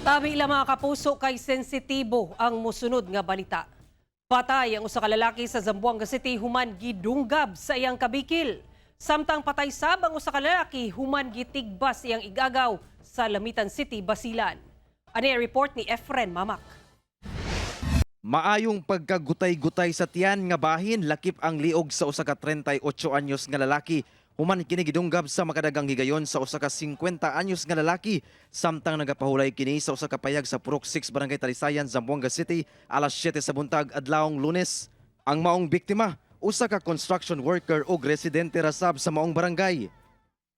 Tabi lang, mga kapuso, kay sensitibo ang musunod nga balita. Patay ang usa ka lalaki sa Zamboanga City human gidunggab sa iyang kabikil. Samtang patay sab ang usa ka lalaki human gitigbas iyang igagaw sa Lamitan City, Basilan. Ani ang report ni Efren Mamak. Maayong pagkagutay-gutay sa tiyan nga bahin lakip ang liog sa usa ka 38 anyos nga lalaki human kini gidunggab sa makadagang higayon sa usa ka 50 anyos nga lalaki samtang nagapahulay kini sa usa ka payag sa Purok 6, Barangay Talisayan, Zamboanga City alas 7 sa buntag adlawng Lunes. Ang maong biktima, usa ka construction worker ug residente ra sab sa maong barangay.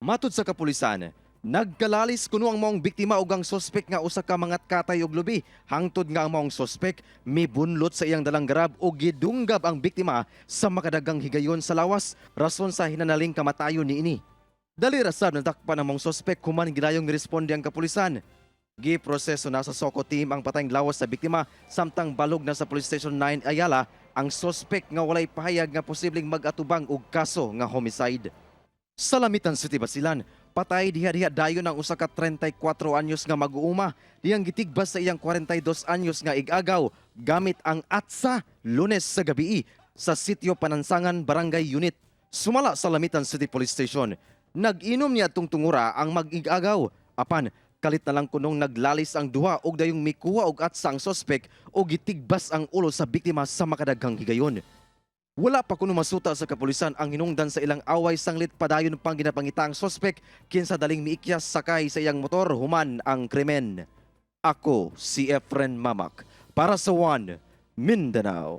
Matud sa kapulisan, nagkalalis kuno ang maong biktima ug ang sospek nga usa ka mangat katay og lubi hangtod nga ang maong sospek mibunlot sa iyang dalang garab ug gidunggab ang biktima sa makadagang higayon sa lawas, rason sa hinanaling kamatayon niini. Dali ra sab nadakpan ang maong sospek human gidayong niresponde ang kapulisan. Giproseso na sa SOCO team ang patayng lawas sa biktima samtang balog na sa Police Station 9 Ayala ang sospek nga walay pahayag nga posibleng mag-atubang og kaso nga homicide. Sa Lamitan City, Basilan, patay diha-diha dayon ang usa ka 34 anyos nga mag-uuma diyang gitigbas sa iyang 42 anyos nga igagaw gamit ang atsa Lunes sa gabi sa sitio Panansangan, Barangay Unit. Sumala sa Lamitan City Police Station, nag-inom niya tong tungura ang mag-igagaw. Apan kalit na lang kunong naglalis ang duha og dayong mikuha og atsa ang sospek og gitigbas ang ulo sa biktima sa makadaghang higayon. Wala pa kuno masuta sa kapulisan ang hinungdan sa ilang away sanglit padayon pang ginapangita ang sospek kinsa daling miikyas sakay sa iyang motor human ang krimen. Ako si Efren Mamak para sa One Mindanao.